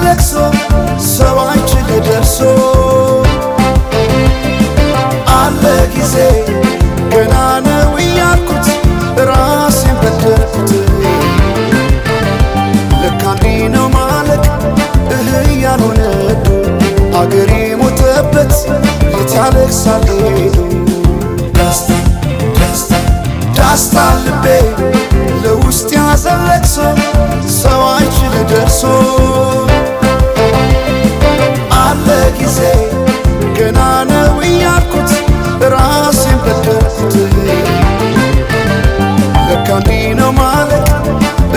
ለቅሶ ሰው አይችል ደርሶ አለ ጊዜ ገና ነው እያልኩት ራሴን በደልኩት። ለካ እንዲህ ነው ማለቅ እህ እያሉ ነዱ አገሬ ሞተበት የት ያለቅሳል ሄዱ። ዳስታ ዳስታ ዳስታ ልቤ ለውስጥ ያዘን ለቅሶ ሰው አይችል ደርሶ አለ ጊዜ ገና ነው እያልኩት ራሴን በደልኩት። ለካ እንዲህ ነው ማለቅ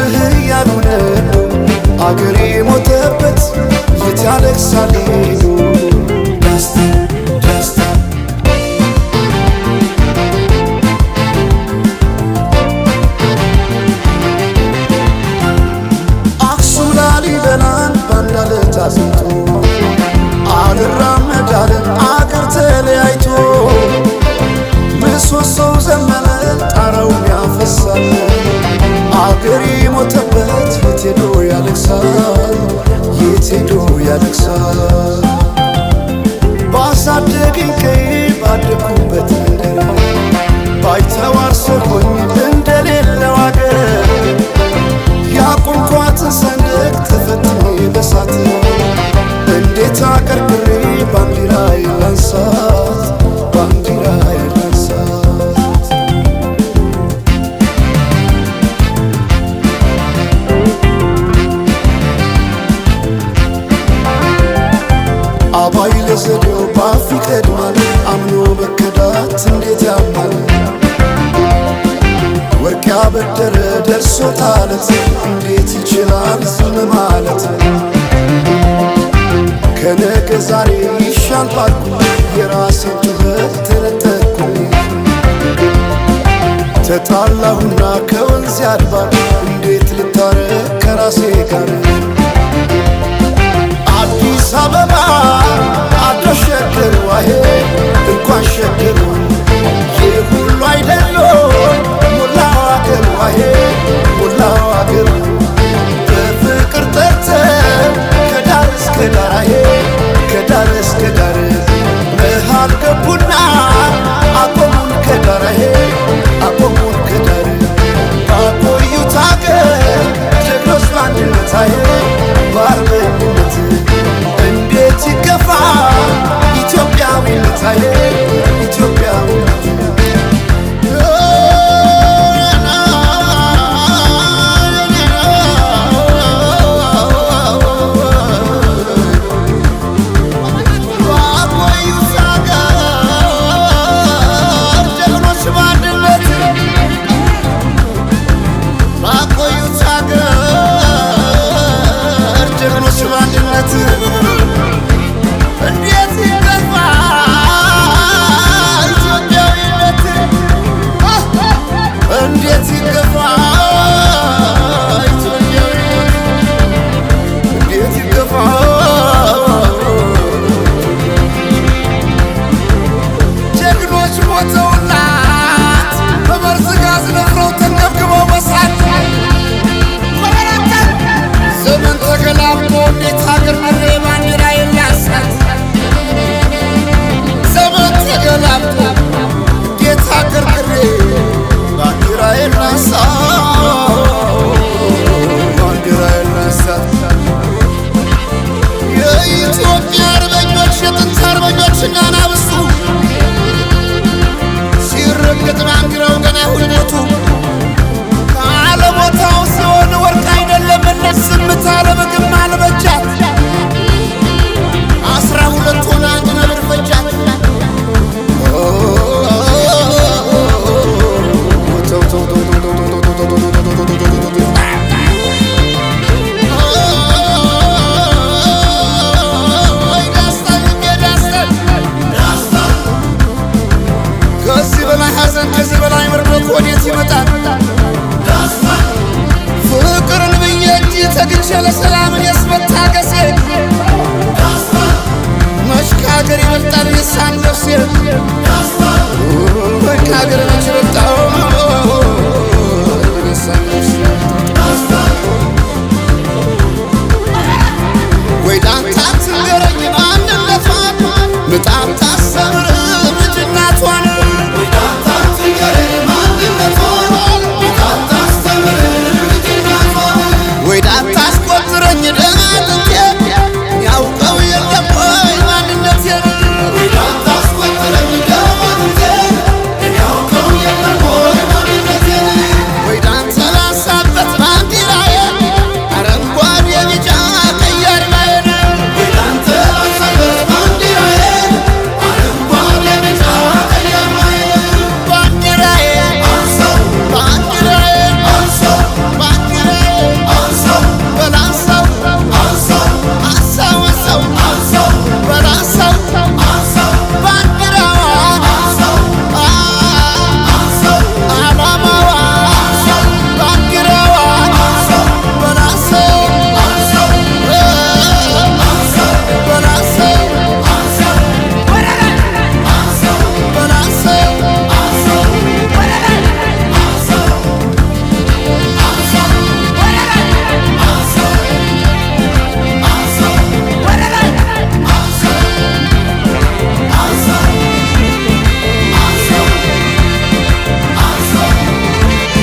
እህ እያሉ ነዱ አገሬ ሞተበት የት ያለቅሳል ሄዱ። ዳስታ ዳስታ አክሱም ላሊበላን ባንድ አለት አጽንቶ አልራመድ አለ አገር ተለያይቶ ምሰሶው ዘመነ ጣራውም ያፈሳል አገሬ ሞተበት የት ሄዶ ያለቅሳል የት ሄዶ ያለቅሳል። ባሳደገኝ ቀዬ ባደኩበት መንደር ባይተዋር ሰው ሆኜ እንደሌለው አገር ያቆምኳትን ሰንደቅ ተፈትኜ በሳት እንዴት አቀርቅሬ ባንዲራዬን ላንሳት ባንዲራዬን ላንሳት። አባይ ለዘዴው ባፍ ይቀድማል አምኖ መከዳት እንዴት ያማል። ወርቅ ያበደረ ደርሶታለት እንዴት ይችላል ዝም ማለት። ከነገ ዛሬ ይሻል ባልኩ የራሴን ጩኸት ተነጠቅኩኝ። ተጣላሁና ከወንዝ ያድባር እንዴት ልታረቅ ከራሴ ጋር። አዲስ አበባ